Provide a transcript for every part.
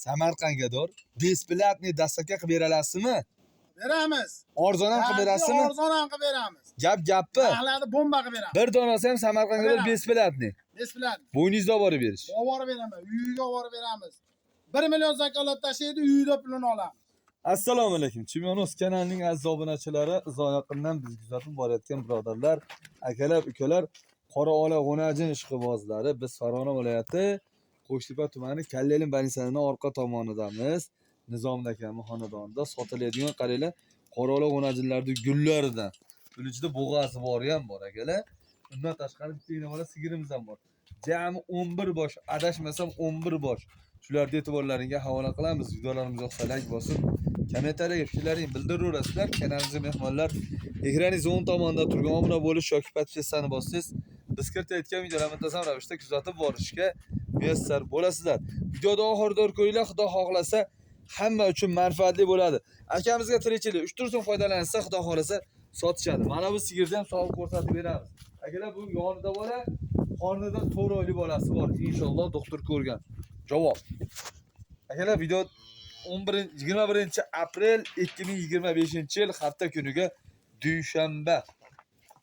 Samarqandga dor бесплатный доставка qilib bera olasizmi? Beramiz. Arzon ham qilib berasizmi? Arzon ham qilib beramiz. Gap gappi. Narxlarni bomba qilib beramiz. Bir donasi ham Samarqandga dor Beramiz. Бесплатный. Бесплатный. Bo'yningizda olib borib berish. Olib borib beraman. Uyiga olib borib beramiz. 1 million zakolat tashlaydi, uyida pulini olamiz. Assalomu alaykum. Chimyonos kanalining aziz obunachilari, uzoq yaqindan bizni kuzatib borayotgan birodarlar, akalar, ukalar, qora ola g'o'najin ishqibozlari, biz Farg'ona viloyati Qo'shtepa tumani Kallelin больница sini orqa tomonidamiz. Nizomli akamning xonadonida sotiladigan, qaranglar, qora ola g'o'najinlarning gullaridan. Buni ichida bo'g'asi bori ham bor, akalar. Undan tashqari bittagina bola sigirimiz ham bor. Jami 11 bosh, adashmasam 11 bosh. Shularni e'tiborlaringga havola qilamiz. Videolarimiz yoqsa like bosib, kommentariyaga fikrlaringni bildiraverasizlar. Kanalimizga mehmonlar, ekraningiz o'ng tomonida turgan obuna bo'lish yoki подписка ni bossangiz, biz kiritayotgan videolarni muntazam ravishda kuzatib borishga muyassar bo'lasizlar. Videoda oxirida ko'ringlar, Xudo xohlasa hamma uchun manfaatli bo'ladi. Akamizga tirikchilik 3-4 so'm foydalansa, Xudo xohlasa sotishadi. Mana bu sigirni ham sog'ib ko'rsatib beramiz. Akalar, bu yonida bola, qornida 4 oylik bolasi bor. Inshaalloh doktor ko'rgan. Javob. Akalar, video 11 21 aprel 2025 yil hafta kuniga dushanba.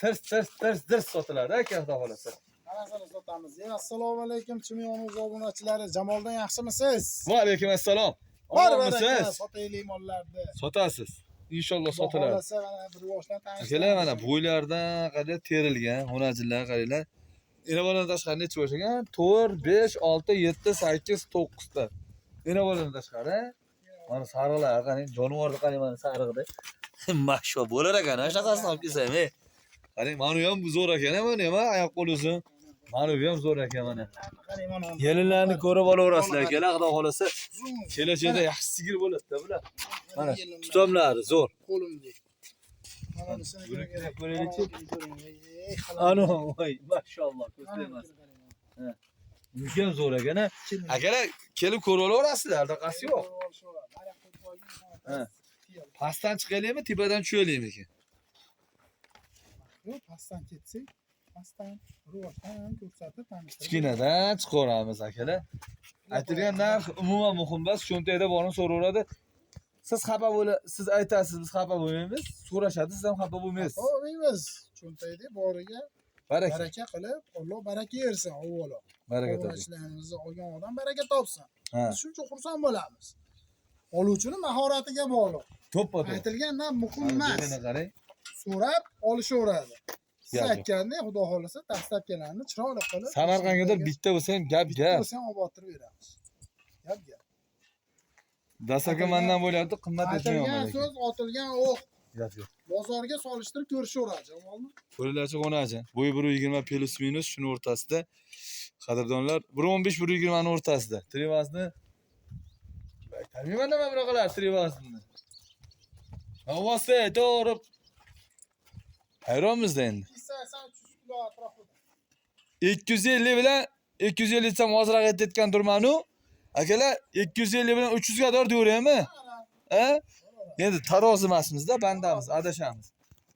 Tirs tirs tirs tirs sotiladi, aka, Xudo xohlasa. Hammasini sotamiz. Assalomu alaykum, Chimyon obunachilari. Jamoldan yaxshimisiz? Va alaykum assalom. Bor baraka, Omonmisiz? sotaylik mollarni. Sotasiz. Inshaalloh sotiladi. Xohlasa mana bir boshdan tanishtiramiz. Akalar, mana bo'ylardan qaranglar, terilgan xonajinlar, qaranglar. Ena boladan tashqari necha bosh ekan? 4, 5, 6, 7, 8, 9 ta. Ena boladan tashqari. Mana sariqlar qarang, jonivorni qarang, mana sarig'ida. Masho bo'lar ekan, ha, shunaqasini olib kelsam, ey. Qarang, mana u ham zo'r ekan, mana ham oyoq qo'li uzun. Mana bu ham zo'r ekan, mana. Qarang, mana. Yelinlarni ko'rib olaverasizlar, akalar, Xudo xolasa Uzun. kelajakda yaxshi sigir bo'ladi-da bular. Mana tutamlari zo'r. Qo'limdek. Mana bunisini Buni ko'ring. ko'raylikchi. Ko'ring. Ey, halol. Ano, voy, mashalloh, ko'z tegmas. Bunisi ham zo'r ekan, ha. Akalar, kelib ko'rib olaverasizlar, ardaqasi yo'q. Ha. Pastdan chiqaylikmi, tepadan tushaylikmi? Yo'q, pastdan ketsak, pastdan rivojdan ko'rsatib tanishtirib. Kichkinadan chiqaveramiz, akalar. Aytilgan narx umuman muhim emas, cho'ntakda borini so'raveradi. Siz xafa bo'la, siz aytasiz, biz xafa bo'lmaymiz. So'rashadi, siz ham xafa bo'lmaysiz. Bo'lmaymiz. Cho'ntakda boriga Baraka. Baraka qilib, Alloh baraka bersin avvalo. Baraka toping. Obunachilarimizni olgan odam baraka topsin. Ha. Biz shuncha xursand bo'lamiz. Oluvchini mahoratiga bog'liq. To'ppa-to'g'ri. Aytilgan narx muhim Mana emas. buni qarang. So'rab olishaveradi. Siz Gap yo'q. aytgandek, Xudo xohlasa доставка larni chiroyli qilib Samarqandga bitta bo'lsa ham gap bitta gap. bo'lsa ham olib o'tirib beramiz. Gap gap. Доставка mandan bo'lyapti, qimmat Aytilgan aytmayman. so'z otilgan o'q. Gap yo'q. Bozorga solishtirib ko'rishaveradi, Jamolni. Ko'ringlarchi, qo'nachi. Bo'yi 1,20 плюс минус shuni o'rtasida. Qadrdonlar, 1,15 1,20 ni o'rtasida. Trivazni taniyman nima bunaqalar trivazni. Ovozi to'g'ri. Hayronmizda endi. 280 300 kilo atrofida. 250 bilan 250 desam ozroq aytayotgan turmanu. Akalar, 250 bilan 300 ga to'g'ri deyaveraymi? Ha? Endi tarozi emasmizda, bandamiz, adashamiz.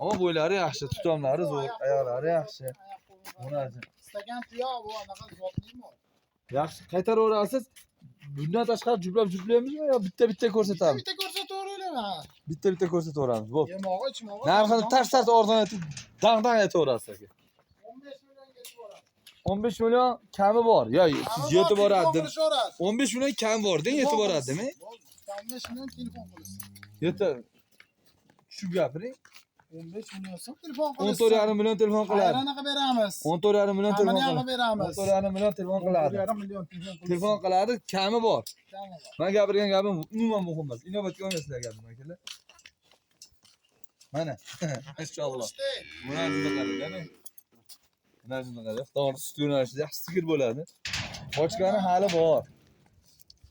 Ammo bo'ylari yaxshi, tutomlari zo'r, oyoqlari yaxshi. Qo'nachi. Istagan tuyoq bu anaqa zotli mol. Yaxshi, qaytaraverasiz. Bundan tashqari juplab juplaymizmi yo bitta bitta ko'rsatamiz? Bitta ko'rsataveraylik ha. Bitta bitta ko'rsataveramiz. Bo'p. Yemog'i, ichmog'i. Narxini tars tars arzon aytib, dang dang aytaverasiz, aka. 15 millionga yetib boradi. 15 million kami bor. Yo, siz yetib boradi. Telefon qilishaveradi. 15 million kam bor, deng, yetib boradi, demak. 15 million telefon qilishsin. Yetib. Tushib gapiring. 15 million so'm telefon qilishsin. 14,5 million telefon qiladi. Ayranini qilib beramiz. 14,5 million telefon Kamini ham qiladi. qilib beramiz. 14,5 million telefon qiladi. 14,5 million telefon qilishsin. Telefon qiladi, kami bor. Kami bor. Men gapirgan gapim umuman muhim emas. Inobatga olmaysizlar gapimni, akalar. Mana, mashalloh. İşte Buni qarang, qani. Buni qarang. To'g'ri, sut yo'nalishida yaxshi sigir bo'ladi. Qochgani hali bor.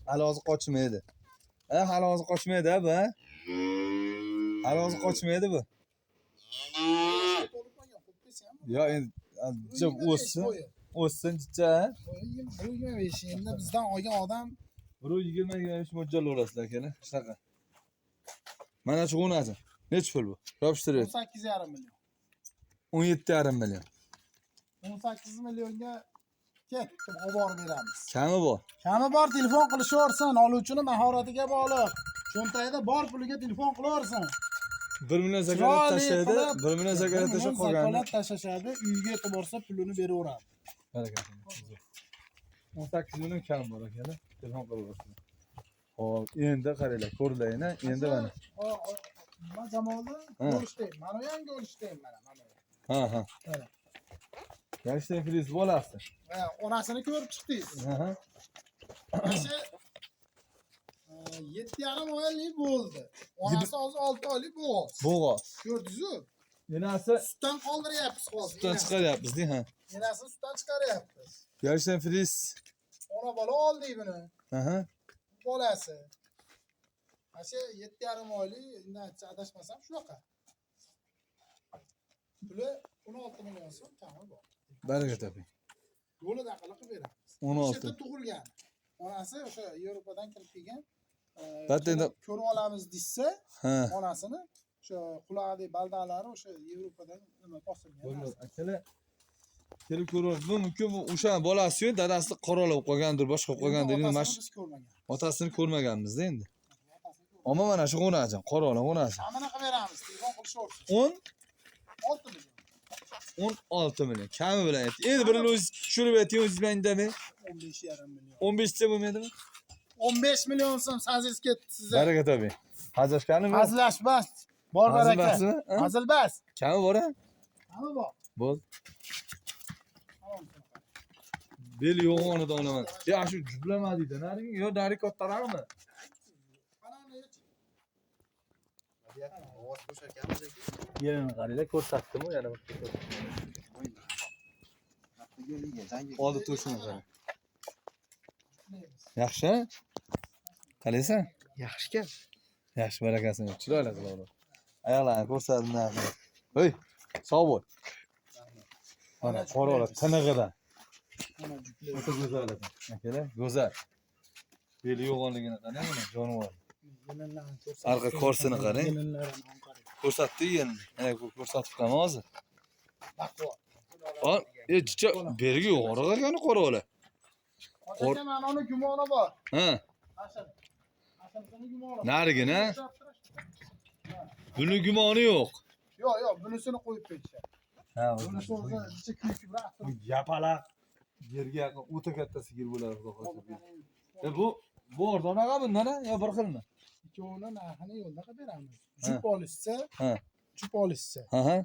Hali hozir qochmaydi. Ha, hali hozir qochmaydi bu, ha? Hali hozir qochmaydi bu. to'lib qolgan, xo'p desa ham. Yo, endi ancha o'ssin, o'ssin jicha, ha? Bu 25 endi bizdan olgan odam 1,20 25 mo'ljallayverasizlar, akalar. Shunaqa. Mana shu o'nasi. Nechi pul bu? Yopishtirib. 18,5 million. 17,5 million. 18 millionga. Ketdim, olib borib beramiz. Kami bor. Kami bor, telefon qilishaversin, oluvchini mahoratiga bog'liq. Cho'ntagida bor puliga telefon qilaversin. 1 million zakalat Chiroyli tashlaydi, qilib, 1 million zakalat 1 tashlab million qolganini. Zakalat tashlashadi, uyga yetib borsa pulini beraveradi. Baraka. 18 million kam bor akalar. Telefon qilib o'tirsin. Xo'p, endi qaranglar, ko'rdilar, endi mana. Nima Jamolda? Ha. Bo'lishdayim. Mana bu ham bo'lishdayim mana, mana. Ha, ha. Mana. Yarishdan friz bolasi. Ha, onasini ko'rib chiqdingiz. Ha. O'sha 7,5 oylik bo'ldi. Onasi hozir 6 oylik bo'g'oz. Bo'g'oz. Ko'rdingiz-ku? Enasi Sutdan qoldiryapmiz hozir. sutdan chiqaryapmiz, ha. Enasini sutdan chiqaryapmiz. Yarishdan friz. Ona bola oldik buni. Aha. Bolasi. Mana shu 7,5 oylik, undan adashmasam shunaqa. Puli 16 million so'm kami bor. Baraka toping. Yo'lida qilib beramiz. 16. O'sha yerda tug'ilgan. Onasi o'sha Yevropadan kirib kelgan. Bitta endi- Ko'rib olamiz desa, Ha. onasini o'sha qulog'idagi baldalari o'sha Yevropadan nima bosilgan. Bo'lmadi akalar. Kelib ko'ramiz. Bu mumkin bu o'sha bolasi-yu, dadasi qoralab qolgandir, boshqa Endi qolgandir. Endi otasini mana shu biz ko'rmagan. otasini ko'rmaganmiz-da endi. Otasini ko'rmagan. Ammo mana shu g'o'najan, qora g'o'najan. Kamini qilib beramiz, telefon qilishaversin. 10 6 million. 16 million. Kami bilan aytdi. Endi birini o'zingiz tushirib ayting, o'zingiz bilan indamang. 15,5 million. 15 ta bo'lmaydimi? 15 million so'm sazingiz ketdi sizga. Baraka toping. Hazilashganimi? Hazillashmas. Bor baraka. Hazilmasmi? Ha? Hazilbas. Kami bor a? Kami bor. Bo'l. Tamom. Bel yo'g'onida olaman. Ya shu jublama deydi. Narigi yo nari kattarog'imi? Qanani hech. Ovoz qo'sharkanmiz aka. Yerini qaranglar, ko'rsatdim-ku yana bir Oldi to'shini qarang. Yaxshi? Qalaysan? Yaxshi ekan. Yaxshi, barakasini ber. Chiroyli qilib. Oyoqlarini ko'rsatdim narxini. Hey, sog' bo'l. Mana qora tinig'idan. Mana juklar. O'ta go'zal ekan. Akalar, go'zal. Beli yo'g'onligini qarang mana jonivor. Yelinlarni ko'rsatdi. Arqa korsini qarang. Yelinlarini ham qarang. Ko'rsatdi yerini. Mana ko'rsatib qo'yaman hozir. Baquvvat. O, jicha bergi yo'g'onroq ekan qora ola. Aka, mana uni gumoni bor. Ha, Asl. Aslini gumoni. narigini. Buni gumoni yo'q. Yo'q, yo'q, bunisini qo'yib ketishadi. Ha, Bunisi o'zi jicha kuyib Bu yapalaq yerga yaqin o'ta katta sigir bo'ladi xudo xohlasa. E bu arzonroq bundan a yo bir xilmi? Ikkovini narxini yo'lda qilib beramiz. Jup olishsa, Ha. jup olishsa, Ha ha.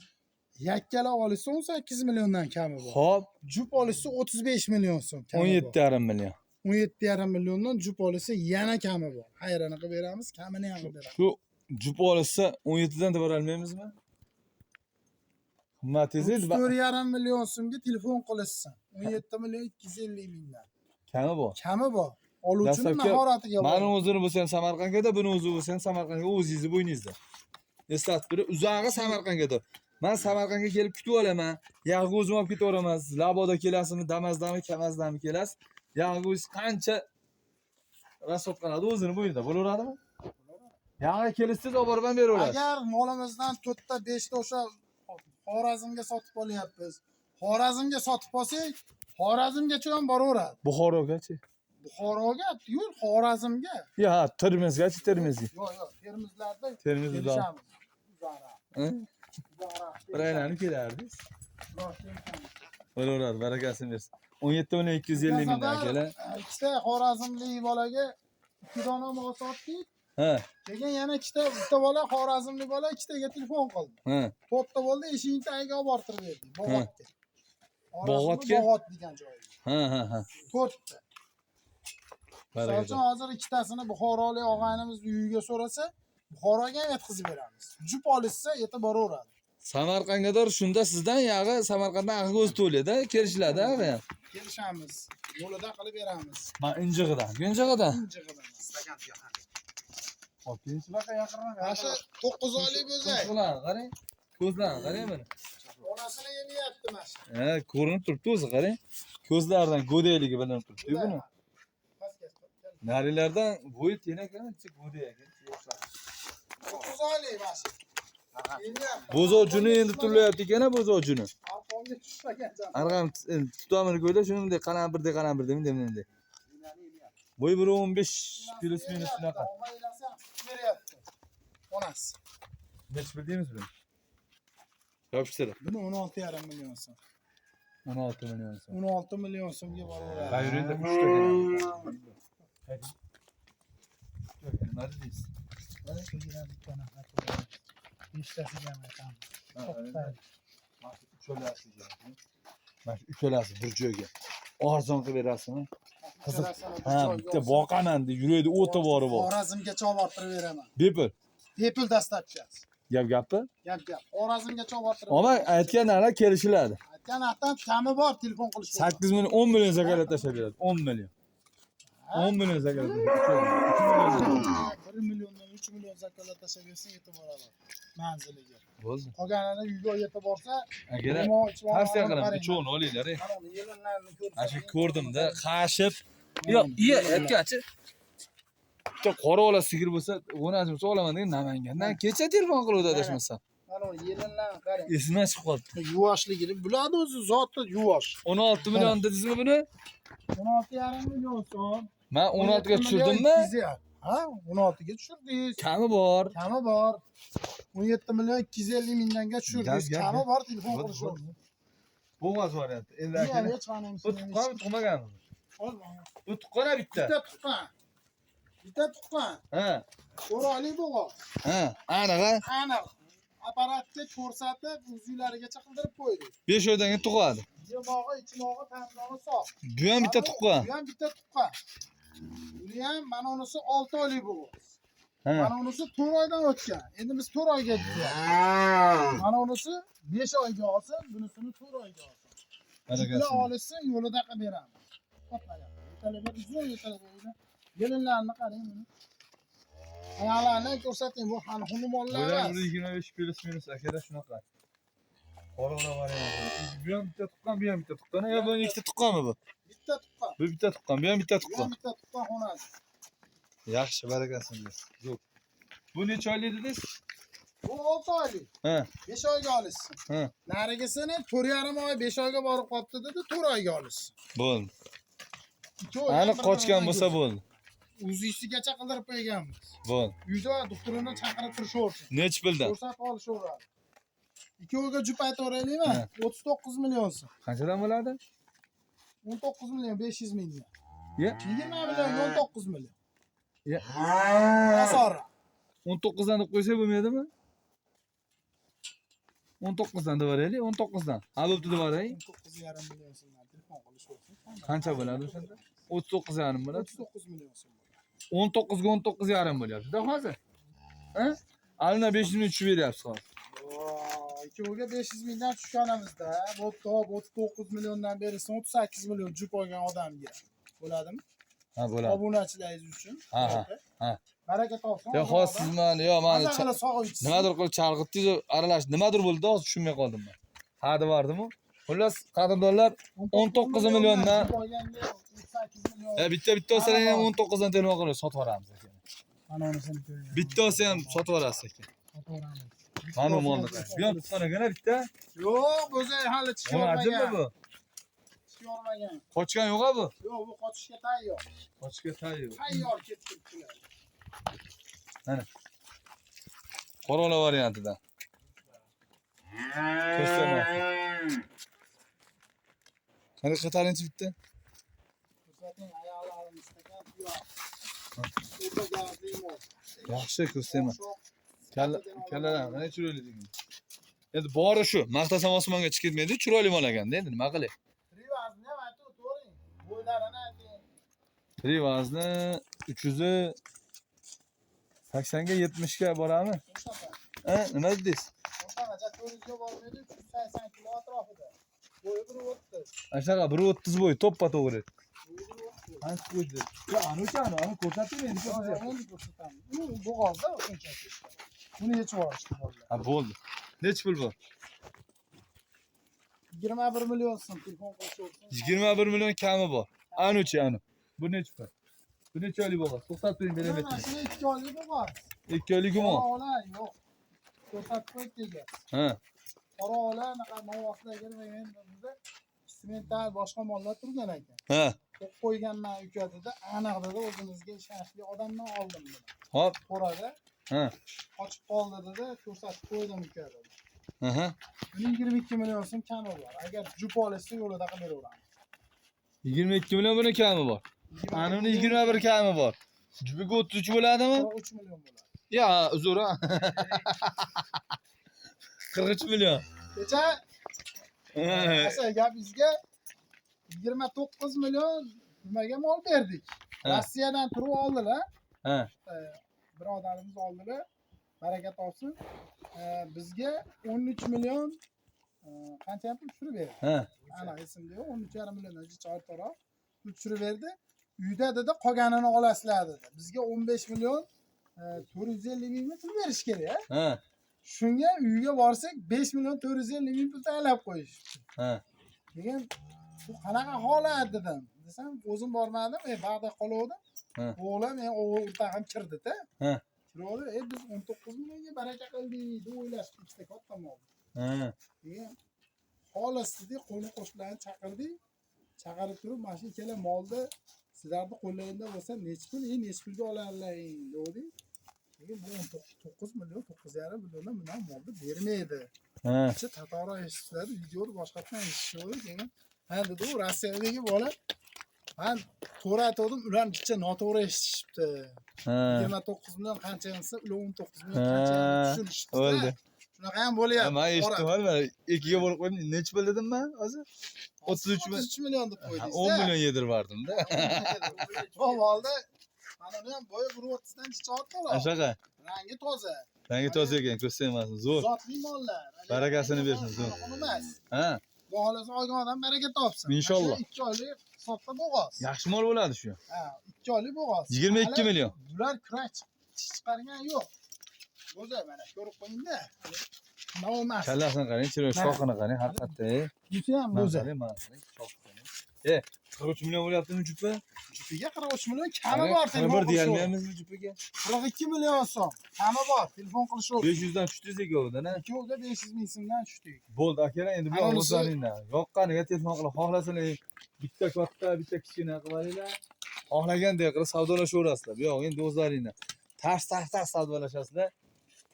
yakkala olishsa 18 milliondan kami bor. Xo'p, Jup olishsa 35 million so'm kami bor. 17,5 million. 17,5 milliondan jup olishsa yana kami bor. Xayrini qilib beramiz, kamini ham qilib beramiz. Shu jup olishsa 17 dan topar olmaymizmi? Qimmatingiz endi 34,5 million so'mga telefon qilishsin. 17 million 250 mingdan. kami bor. Kami bor. Oluvchini Dastlabki mahoratiga Mani bog'liq. o'zini bo'lsa ham Samarqandga, buni o'zi bo'lsa ham Samarqandga, o'zingizni bo'yningizda. Eslatib turib, uzog'i Samarqandga. Men Samarqandga kelib kutib olaman. Yog'i o'zim olib ketaveraman. Siz Laboda kelasizmi, Damazdami, Kamazdami kelasiz. Yog'i o'zi qancha rasxod qiladi o'zini bo'ynida bo'laveradimi? Yog'i kelishsiz olib borib ham beraverasiz. Agar molimizdan 4 ta 5 ta o'sha Xorazmga sotib olyapmiz. Xorazmga sotib olsak, Xorazmgacha ham boraveradi. Buxorogachi? Buxoroga yo'q, Xorazmga. Ya, ha, Termizgachi, Termizga. Yo'q, yo'q, Termizlarda Termiz uzoq. kelishamiz. Uzoqroq. Ha? Uzoqroq. Bir aylanib kelardingiz. Uzoq kelishamiz. Bo'laveradi, barakasini bersin. 17 million 250 mingdan akalar. Ikkita Xorazmlik bolaga 2 dona mol sotdik. Ha, Keyin yana ikkita bitta bola Xorazmlik bola ikkitaga telefon qildi. ha. To'rtta bo'ldi, eshigini tagiga olib bortirib berdik. Bog'otga. Bog'otga? Bog'ot degan joyga. Ha, ha, ha. To'rtta. Misol Baraka. uchun hozir ikkitasini Buxorolik og'aynimiz uyiga so'rasa, Buxoroga ham yetkazib beramiz. Jup olishsa yetib boraveradi. Samarqandga shunda sizdan yog'i Samarqanddan ag'i o'zi to'laydi, kelishiladi ag'i ham. Kelishamiz. Yo'lida qilib beramiz. Ma injig'idan, injig'idan. Injig'idan. Stakan yoqadi. Hop, shunaqa yaqinroq. Mana shu 9 oylik bo'zak. Ko'zlarini qarang. Ko'zlarini qarang mana. Onasini yemayapti mana shu. Ha, ko'rinib turibdi o'zi qarang. Ko'zlaridan go'dakligi bilinib turibdi buni. Pastga chiqib kel. Narilardan bo'yi tenak ancha go'dak ekan. 9 oylik mana shu. Bo'zov juni endi turilyapti ekan, bo'zov juni. Arqonga tushmagan. Arqon tutamini ko'ylar, shuni bunday qalampirday qalampirday bunday bunday. Bo'yi 1.15 плюс минус shunaqa. Oilasi ham beryapti. Onasi. Nechi pul deymiz buni? Yopishtirib. Buni 16,5 million so'm. 16 million so'm. 16 million so'mga boraveradi. Qayerda 3 ta ekan. Nima dedingiz? Beshtasiga ham aytamiz. Mana shu uchalasiga. Mana shu uchalasi bir joyga. Arzon qilib berasizmi? Qiziq. Ha, bitta boqaman deb yuraydi, o'ta bori bor. Xorazmgacha olib bortirib beraman. Bepul. Bepul dastlabkasi. Gap gapmi? Gap gap. Xorazmgacha olib bortirib. Ammo aytgan narx kelishiladi. Aytgan narxdan kami bor, telefon qilish. 8 million, 10 million zakalat tashlab beradi. 10 million. 10 million zakalat. 1 milliondan 3 million zakalat tashlab bersa yetib boradi manziliga. Bo'ldi. Qolganini uyga yetib borsa, Akalar, tavsiya qilaman, uchovini olinglar. Mana shu ko'rdimda, qashib. Yo'q, iye, aytganchi. Bitta qora ola sigir bo'lsa, o'nasi bo'lsa olaman degan Namangandan kecha telefon qiluvdi adashmasam. Mana uni yelinlarni qarang. Esimdan chiqib qoldi. Yuvoshligini biladi o'zi, zoti yuvosh. 16 million dedingizmi buni? 16,5 million so'm. Men 16 ga tushirdimmi? Ha, 16 ga tushirdingiz. Kami bor. Kami bor. 17 million 250 mingdanga tushirdingiz. Kami bor, telefon qilishyapti. Bo'lmas variant. Endi aka. Bu tuqqanmi, tug'maganmi? Bu tuqqan bitta. Bitta tuqqan. Bitta tuqqan. Ha. O'roqli bo'g'oz. Ha, aniq ha? Aniq. Apparatga ko'rsatib, uzuylarigacha qildirib qo'ydik. 5 oydan keyin tug'adi. Yemog'i, ichmog'i, tanzoni sog'. Bu ham bitta tuqqan. Bu ham bitta tuqqan. Buni ham mana unisi 6 oylik bo'g'oz. Mana unisi 4 oydan o'tgan. Endi biz 4 oyga deyapmiz. Mana unisi 5 oyga olsin, bunisini 4 oyga olsin. Bular olishsin, yo'lida qilib beramiz. Yelinlarni qarang buni. Oyoqlarini ko'rsating, bu hali xunumollar emas. Bular 25 плюс минус akalar shunaqa. Qora variant. Bu ham bitta tuqqan, bu ham bitta tuqqan. Yo, bu ikkita tuqqanmi bu? Bitta tuqqan. Bu bitta tuqqan, bu ham bitta tuqqan. Bu ham bitta tuqqan xonasi. Yaxshi, barakasini bersin. Zo'r. Bu necha oylik dedingiz? Bu 6 oylik. Ha. 5 oyga olishsin. Ha. Narigisini 4,5 oy, 5 oyga borib qolibdi dedi, 4 oyga olishsin. Bo'ldi. Aniq qochgan bo'lsa bo'ldi. Uzisigacha qildirib qo'yganmiz. Bo'ldi. Uyda doktorini chaqirib turishaversin. Nechi puldan? Ko'rsatib olishaveradi. Ikkoviga jup aytaveraylikmi? 39 million so'm. Qanchadan bo'ladi? 19 million 500 mingdan. Ya. 20 million 19 million. Ya. Osonroq. 19 dan deb qo'ysak bo'lmaydimi? 19 dan deb yuboraylik, 19 dan. Ha, bo'pti deb yuboray. 19,5 million so'mdan telefon qilishaversin. Qancha bo'ladi o'shanda? 39,5 bo'ladi. 39 million so'm bo'ladi. 19 ga 19,5 bo'lyapti-da hozir. Ha? Alina 500 ming tushib beryapsiz hozir. Ikkoviga 500 mingdan tushganimizda, bo'pti, hop, 39 milliondan berilsin, 38 million jup olgan odamga bo'ladimi? Ha, bo'ladi. Obunachilaringiz uchun. Ha, ha. Baraka topsin. Yo, hozir siz meni, yo, meni nimadir qilib chalg'itdingiz, aralash nimadir bo'ldi, hozir tushunmay qoldim men. Ha, devardim-u. Xullas, qadrdonlar, 19 milliondan bitta bitta olsalar ham 19 dan telefon qilib sotib yuboramiz aka. Mana unisini ko'ring. Bitta olsa ham sotib yuborasiz aka. Sotib yuboramiz. Mana bu molni qarang. Bu ham tuqqan ekan bitta. Yo'q, o'zi hali chiqib olmagan. Bu. Chiqib olmagan. Qochgan yo'q-a bu? Yo'q, bu qochishga tayyor. Qochishga tayyor. Tayyor ketibdilar. Mana. Qorola variantida. Ko'rsatma. Qani qaytarinchi bitta? Ko'rsating, oyoqlarini istagan yo'q. O'ta gazli mol. Yaxshi ko'rsatma. Kallalar qanday chiroyli degan. Endi bori shu, maqtasam osmonga chiqib ketmaydi, chiroyli mol ekanda, endi nima qilay? Rivazni ham aytib o'tiring. Bo'ylarini ayting. Rivazni 380 ga 70 ga borami? Ha, nima dedingiz? O'shanacha 400 ga bormaydi, 380 kilo atrofida. Bo'yi 1.30. Ana shunaqa 1.30 bo'yi to'ppa-to'g'ri. Qancha qo'ydi? Yo, ani ko'rsatib endi ko'rsatyapti. Endi ko'rsatamiz. U bo'g'ozda o'shunchaki. Buni yechib yuborishdi bolalar. Ha, bo'ldi. Necha pul bor? 21 million so'm telefon qilishyapti. 21 million kami bor. Anuchi, anu. Bu necha pul? Bu necha oylik bo'g'oz? To'xtatib turing, beraman. Mana shuni 2 oylik bo'g'oz. 2 oylik gumon. Ola, yo'q. Ko'rsatib qo'yib degan. Ha. Qora ola anaqa novvoslarga nima semental boshqa mollar turgan ekan. Ha. Qo'yib qo'yganman uka dedi. Aniq dedi, o'zimizga ishonchli odamdan oldim dedi. Hop. Qo'rada Ha. qochib qoldi dedi, ko'rsatib qo'ydim uka dedi. Aha. Buning 22 million so'm kami bor. Agar jup olishsa yo'lida qilib beraveramiz. 22 million buni kami bor. Ana uni 21 kami bor. Jupiga 33 bo'ladimi? 43 million bo'ladi. Ya, uzr. Ha. 43 million. Kecha asal gapingizga 29 million nimaga mol berdik. Ha. Rossiyadan turib oldilar. Ha. Birodarimiz oldilar. Baraka topsin. Bizga 13 million qancha pul tushirib berdi. Ha. Aniq esimda yo'q. 13,5 milliondan jicha ortiqroq pul tushirib berdi. Uyda dedi qolganini olasizlar dedi. Bizga 15 million 450 ming pul berish kerak. Ha. Shunga uyga borsak 5 million 450 ming pul tayinlab qo'yishdi. Ha. Degan bu qanaqa holat dedim. Desam o'zim bormadim, bag'da qoluvdim. Ha. O'g'lim, o'rtog'im kirdi-da. Ha. Kirdi, biz 19 millionga baraka qildik deb o'ylashdi, ikkita katta mol. Ha. Degan xolos dedik, qo'ni qo'shnilarni chaqirdik. Chaqirib turib, mana shu ikkala molni sizlarni qo'llaringda bo'lsa nechi pul, nechi pulga oladilaring dedik. Lekin bu 19 million, 9,5 milliondan bundan molni bermaydi. Ha. Ichi tatarroq eshitishadi, videoni boshqatdan eshitishadi degan. Ha dedi, u Rossiyadagi bola man to'g'ri aytgandim, ular bitta noto'g'ri eshitishibdi. Ha. 29 million qancha desa, ular 19 million qancha tushunishibdi. Bo'ldi. Shunaqa ham bo'lyapti. Men eshitdim, mana ikkiga bo'lib qo'ydim. Nechi pul dedim men hozir? 33 million. 33 million deb qo'ydingiz. 10 million yedirib yubordim-da. Bu molda mana uni ham boya 1.30 dan chicha ortiqroq. Shunaqa. Rangi toza. Rangi toza ekan, ko'z tegmasin. Zo'r. Zotli mollar. Barakasini bersin, zo'r. Emas. Ha. Xudo xohlasa olgan odam baraka topsin. Inshaalloh. 2 oylik hisobda bo'g'oz. Yaxshi mol bo'ladi shu. Ha, 2 oylik bo'g'oz. 22 million. Bular kurak tish chiqargan yo'q. Go'zal mana ko'rib qo'ying-da. Nima emas. Kallasini qarang, chiroyli shoxini qarang, haqiqatda. Yuzi ham go'zal. Mana qarang, shoxini. 43 million bo'lyaptimi jupi? Jupiga 43 million kami bor, telefon 41 deyolmaymizmi jupiga? 42 million so'm kami bor, telefon qilishaversin. 500 dan tushdingiz ikkovidan, ha? Ikkoviga 500 ming so'mdan tushdik. Bo'ldi akalar, endi bu o'zlaringdan. Yoqqaniga telefon qilib, xohlasalar bitta katta, bitta kichkina qilib olinglar. Xohlagandek qilib savdolashaverasizlar. Bu yo'q, endi o'zlaringdan. Tars tars tars savdolashasizlar.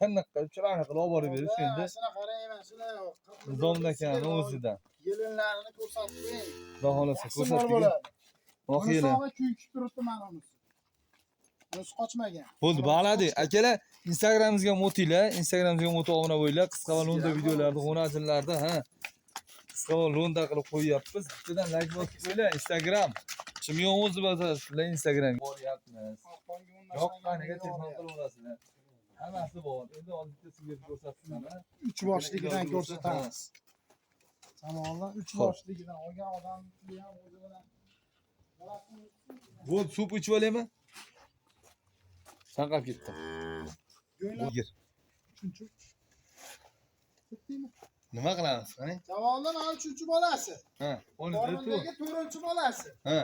Tiniq qilib, chiroyli qilib olib borib berish endi. Shuni qarang, mana shuni. Nizomda akani o'zidan. Yelinlarini ko'rsatib qo'ying. Xudo xohlasa ko'rsatdik. Voqealar. Sog'i kuyib turibdi mana unisi. Unisi qochmagan. Bo'ldi, bog'ladik. Akalar, Instagramimizga ham o'tinglar, Instagramimizga ham o'tib obuna bo'linglar. Qisqa va lo'nda videolarni, g'o'najinlarni, ha. Qisqa va lo'nda qilib qo'yyapmiz. Bittadan like bosib qo'yinglar Instagram. Chimyon o'zi bosasizlar Instagram. Boryapmiz. Yoqqaniga telefon qilaverasizlar. Hammasi bor. Endi hozir bitta sizga ko'rsatsin, ha. 3 boshligidan ko'rsatamiz. Savollar 3 boshligidan olgan odam puli ham o'zi bilan. Bo'ldi, suv ichib olaymi? Chanqab ketdim. Uchinchi. Nima qilamiz, qani? Savollar mana 3-chi bolasi. Ha, Qornidagi 4-chi bolasi. Ha.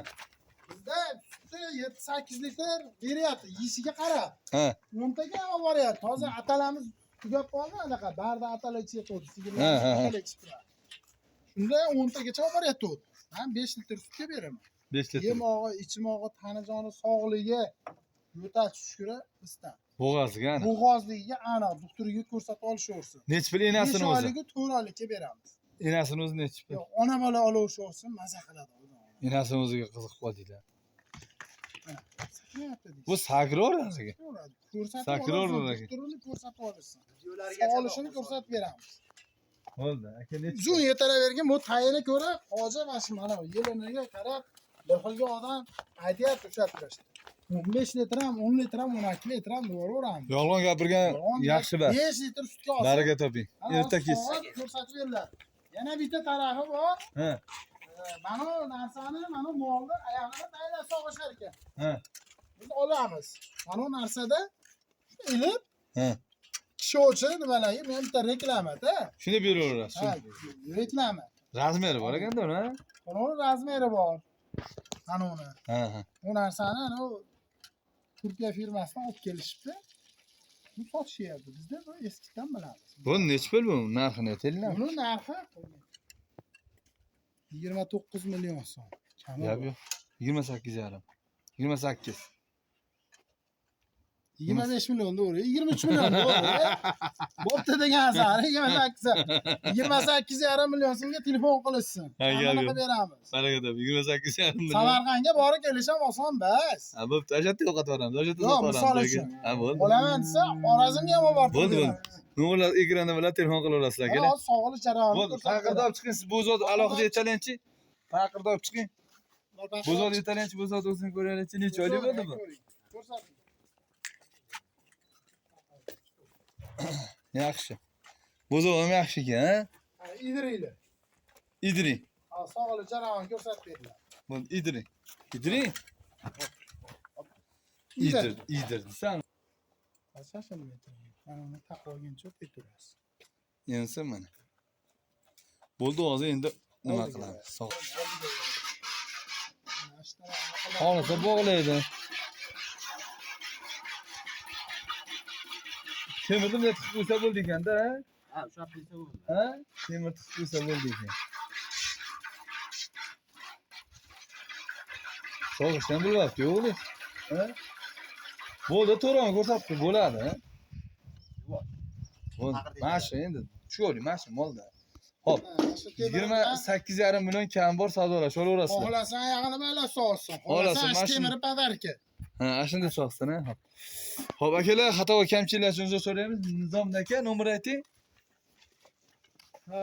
Bizda sutni 7-8 litr beryapti, yeyishiga qarab. Ha. 10 taga ham boryapti. Toza atalamiz tugab qoldi, anaqa barda atala ichyapti, sigirlar atala ichib turadi. Shunda 10 tagacha olib boryapti. Men 5 litr sutga beraman. 5 litr. Yemog'i, ichmog'i, tani joni sog'ligi yo'tal shukri bizdan. Bo'g'oziga aniq. Bo'g'ozligiga aniq doktoriga ko'rsatib olishaversin. Nechi pul enasini 5 o'zi? oyligi 4 oylikka beramiz. Enasini o'zi nechi pul? Yo'q, ona bola olaversin, maza qiladi. Enasini o'ziga qiziqib qoldinglar. Sakrayapti deysiz. Bu sakraveradi. Ko'rsatib Sakraveradi. Doktorini ko'rsatib olishsin. Olishini ko'rsatib beramiz. Bo'ldi, aka nechi? Uzun yetalavergan bu tayini ko'rib, hoji mana shu mana yeliniga qarab bir xilga odam aytyapti ushlab turishdi. 15 litr ham, 10 litr ham, 12 litr ham boraveramiz. Yolg'on gapirgan yaxshi bas. 5 litr sutga olsa. Baraka toping. Erta kech. Ko'rsatib beriladi. Yana bitta tarafi bor. Ha. Mana bu narsani, mana bu molni oyog'ini tayinlab sog'ishar ekan. Ha. Biz olamiz. Mana bu narsada ilib, Ha. kishovchi nimalarga men bitta reklama-da. Shuni beraverasiz. Ha, reklama. Razmeri bor ekanda uni, ha? Uni razmeri bor. Ana uni. Ha, ha. Bu narsani ana u Turkiya firmasidan olib kelishibdi. Bu sotishyapti. Bizda bu eskidan bilamiz. Bu nechi pul bu? Narxini aytinglar. Buni narxi 29 million so'm. Kami Yo'q, yo'q. 28,5. 28. 25 million to'g'ri, 23 million to'g'ri. Bo'pti degan sari 28. 28,5 million so'mga telefon qilishsin. Ha, gap Hammaga yo'q. beramiz. Baraka top, 28,5 million. Samarqandga borib kelish ham oson bas. Ha, bo'pti. Ajatda yo'qotib yuboramiz. Ajatda Yo'q, sotib misol yuboramiz. uchun. Ha, bo'ldi. Olaman desa, Xorazmga ham olib borib Bo'ldi, beramiz. Nomerlar ekranda bilan telefon qilaverasizlar, Mana akalar. hozir sog'ilish jarayonini Bo'ldi, ko'rsatib paqirdab chiqing, siz bo'zod alohida aytalinchi. Paqirdab chiqing. beramiz. Bo'zod aytalinchi, bo'zod o'zini ko'raylikchi, necha oylik bo'ldi bu? Ko'rsating. Yaxshi. Bo'zod ham yaxshi ekan, ha? Ha, Idringlar. Idri. Ha, sog'ilish jarayonini ko'rsatib beringlar. Bo'ldi, idri. Idri? Idir, idir desam. Shashilib aytaman. Mana uni taqib olguncha o'tirasiz. Ensa mana. Bo'ldi, hozir endi nima Oldiga qilamiz? Sog'. Mana shu tarafini Xohlasa bog'laydi. Temirni bunday tiqib qo'ysa bo'ldi ekanda, ha? Ha, ushlab qo'ysa bo'ldi. Ha? Temir tiqib qo'ysa bo'ldi ekan. Sog'ishdan bilmabdi, yo'qmi? Ha? Bo'ldi, to'roni ko'rsatib qo'y, bo'ladi, ha? Bo'ldi. Mana shu endi tushavering, mana shu molda. Xo'p, Ha, shu temirdan 28,5 million kam bor savdolashib olaverasizlar. Xohlasang yog'ini baylab sog'sin. Xohlasa Xohlasang mana shu shuni- temiri padarka. Ha, ana shunday sog'sin, ha. Xo'p. Xo'p, akalar, xato va kamchiliklar uchun uzr so'raymiz. Nizom aka, nomer ayting. Ha,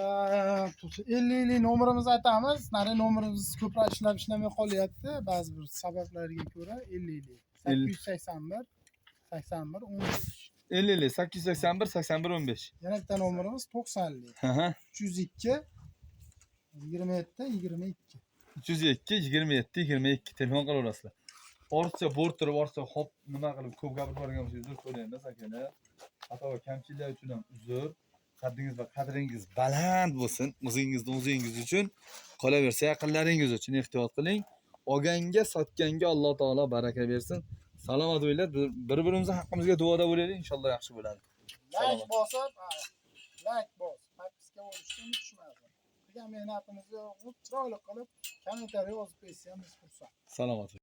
50 nomerimizni aytamiz. Nari nomerimiz ko'proq ishlab ishlamay qolyapti. Ba'zi bir sabablarga ko'ra 50 881 81 15. 50 881 81 15. Yana bitta nomerimiz 90 Ha ha. 302 27 22. 302 27 22 telefon qilaverasizlar. Ortiqcha bo'rttirib, ortiqcha hop nima qilib ko'p gapirib yuborgan bo'lsak uzr so'raymiz akalar. Xato va kamchiliklar uchun ham uzr. Qaddingiz va qadringiz baland bo'lsin. O'zingizni o'zingiz uchun, qolaversa yaqinlaringiz uchun ehtiyot qiling. Olganga, sotganga Alloh taolo baraka bersin. Salomat bo'linglar. Bir-birimizni haqqimizga duoda bo'laylik, inshaalloh yaxshi bo'ladi. Like bosib, ha, like bos. Podpiska bo'lishni unutishmasin. Qilgan mehnatimizni chiroyli qilib, kommentariy yozib qo'ysa ham biz xursand. Salomat bo'ling.